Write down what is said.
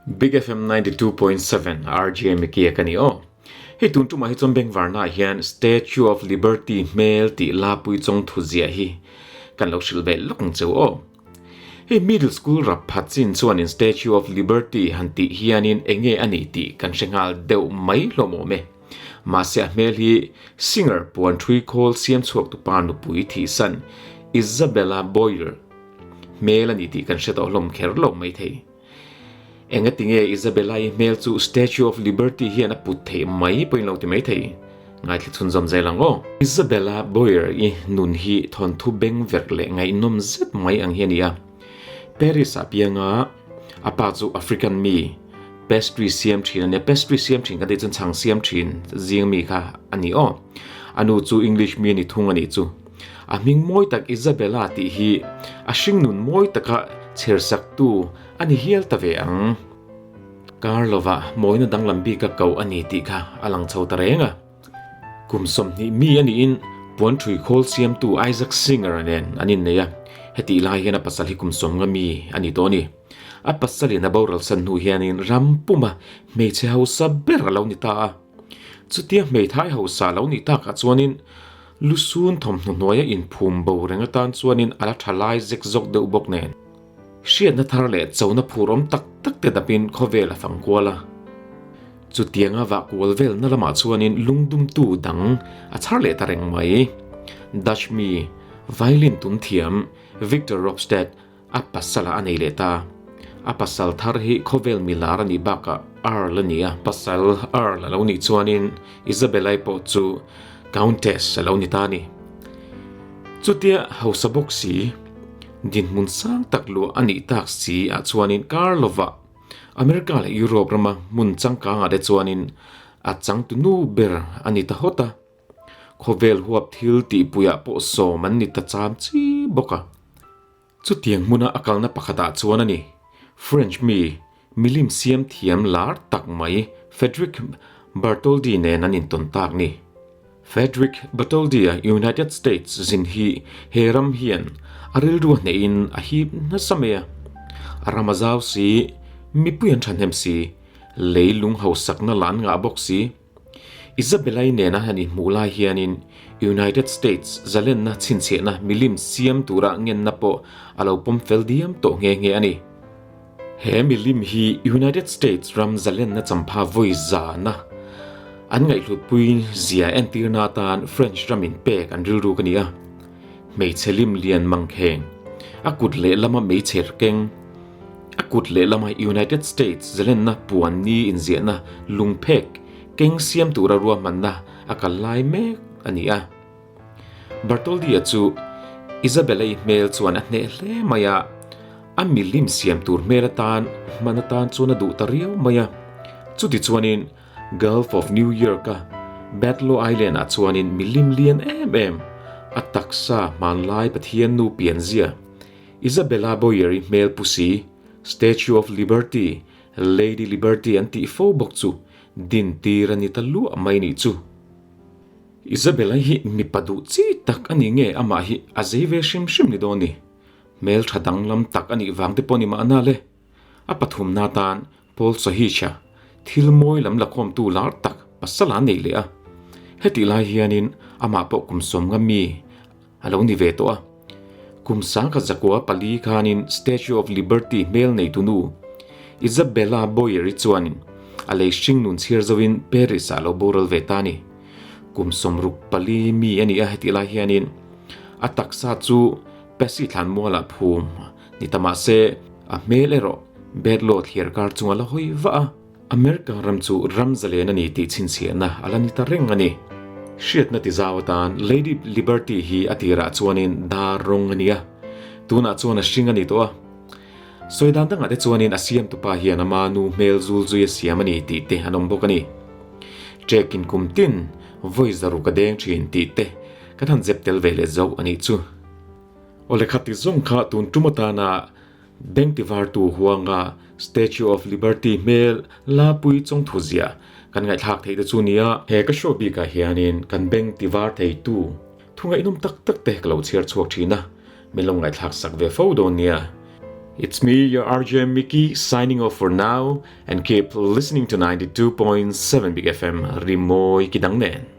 Big FM 92.7 RJ Mickey ka ni aw. Hei tun tumah hi chuan Bengvarna ah hian Statue of Liberty hmel tih lapui chawng thu ziah hi kan lo hrilh ve lawk ang cheu aw. Hei middle school rap phat chin chuanin Statue of Liberty han tih hianin enge a ni tih kan hre nghal deuh mai hlawm awm e. Mahse a hmel hi singer puan thui khawl siam chhuak tupa nupui thihsan Isabella Boyer hmel a ni tih kan hre tawh hlawm kher lo mai thei. Engati nge Isabella-i hmel chu Statue of Liberty hian a put theih mai pawhin lo ti mai thei. Ngaithla chhunzawm zel ang aw. Isabella Boyer-i nun hi thawnthu beng verh leh ngaihnawm zet mai ang hi a ni a. Paris-ah pianga a pa chu African mi, pastry siam thin a nia. Pastry siam thin kan tih chuan chhang siam thin zing mi kha a ni aw. A nu chu English mi a ni thung a nih chu. A hming mawi tak Isabella tih hi a hringnun mawi taka chhersaktu a ni hial ta ve ang. Kar lovah mawina danglam bika ko a ni tih kha a lang chho ta reng a. Kum 20 mi a niin puan ṭhui khawl siamtu Isaac Singer-a nen an innei a, hetih lai hian a pasal hi kum 50 mi a ni tawh a ni. A pasalin a boral san hnu hianin ram puma hmeichhe hausa ber a lo ni ta a. Chutia hmeithai hausa a lo nih takah chuanin Lusun thawmhnaw hnuaia inphum bo reng atan chuanin a la tha lai zek zawk deuh bawk nen. Hriatna thar leh chona phurawm tak tak te dapin khawvel a fang kual a. Chutianga vah kual velna lamah chuanin lungdumtu dang a chhar leh ta reng mai. Dutch mi, violin tum thiam Victor Ropstad a pasala a nei leh ta. A pasal thar hi khawvel milar a nih bakah Earl a ni a. Pasal Earl a lo nih chuanin Isabella-i pawh chu Countess a lo ni ta a ni. Chutia hausa bawk si, dinhmun sang tak luah a nih tak si ah chuanin kar lovah America leh Europe rama hmun changkangah te chuanin a changtu nu ber a ni ta hawt a. Khawvel huap thil tihpuiah pawh sawm an ni ta cham chi bawk a. Chutiang hmuna a kalna pakhatah chuan a ni. French mi, milim siam thiam lar tak mai Frederick Bartholdi nen an intawn tak ni. Frederick Bartholdi-a United States zin hi he ram hian a rilru a hnehin a hip nasa mai a. A ram a zau si, mipui an thahnem si, leilung hausakna la an ngah bawk si. Isabella-i nena han inhmuh lai hianin United States zalenna chhinchhiahna milim siam tura ngenna pawh a lo pawm fel diam tawh nghe nghe a ni. He milim hi United States ram zalenna champha vawi zana an ngaihhlutpui zia entirna atan French ramin pek an rilruk a ni a. Hmeichhe lim lian mangkheng, a kut lehlama meichher keng, A kut lehlama United States zalenna puan ni inziahna lungphek keng siam tura ruahmanna a kal lai mek a ni a. Bartoldi-a chu Isabella-i hmel chuan a hneh hle mai a, a milim siam tur hmel atan hman atan chuan a duh ta riau mai a. Chuti chuanin Gulf of New York-a Batlow Island-ah chuanin milim lian em em, a taksa hmanlai Pathian nu pianzia, Isabella Boyer-i hmel pu si, Statue of Liberty, Lady Liberty an tih fo bawk chu din tir a ni ta luah mai nih chu. Isabella hi mipa duh chi tak a ni nge amah hi a zei ve hrim hrim ni dawn ni? Hmel tha danglam tak a nih vang te pawh ni mahna le. A pathumna atan Paul Sohicha, thil mawi lam lakhawmtu lar tak pasal a nei leh a. Hetih lai hianin amah pawh kum 50 mi a lo ni ve tawh a. Kum 1904 khanin Statue of Liberty hmel neitu nu Isabella Boyer-i chuanin a lei hringnun chhiar zoin Paris-ah a lo boral ve ta a ni. Kum 64 mi a ni a hetih lai hianin a taksa chu Passy thlanmualah phum ni ta mah se a hmel erawh Bedlow thliar kar chunga la hawi vah a. America ram chu ram zalen a ni tih chhinchhiahna a la ni ta reng a ni. Hriatna ti zau atan Lady Liberty hi a tirah chuanin dar rawng a ni a, tunah chuan a hring a ni tawh a. Sawi dan dangah te chuanin a siamtupa hian ama nu hmel zul zui a siam a ni tih te an awm bawk a ni. Ṭekin kum tin vawi zaruk a deng ṭhin tih te kan han zep tel ve leh zauh a nih chu. Awle khati zawng kha tun tum atana Bank tivartu huanga Statue of Liberty hmel lapui chawngthu zia kan ngaihthlak theih te chu nia. He ka show bikah hianin kan bank tivar theitu thu ngaihnawm tak tak te ka lo chhiar chhuak thin a, min lo ngaihthlak sak ve fo dawn nia. It's me, your RJ Mickey, signing off for now and keep listening to 92.7 Big FM Rimawi Kidang nen.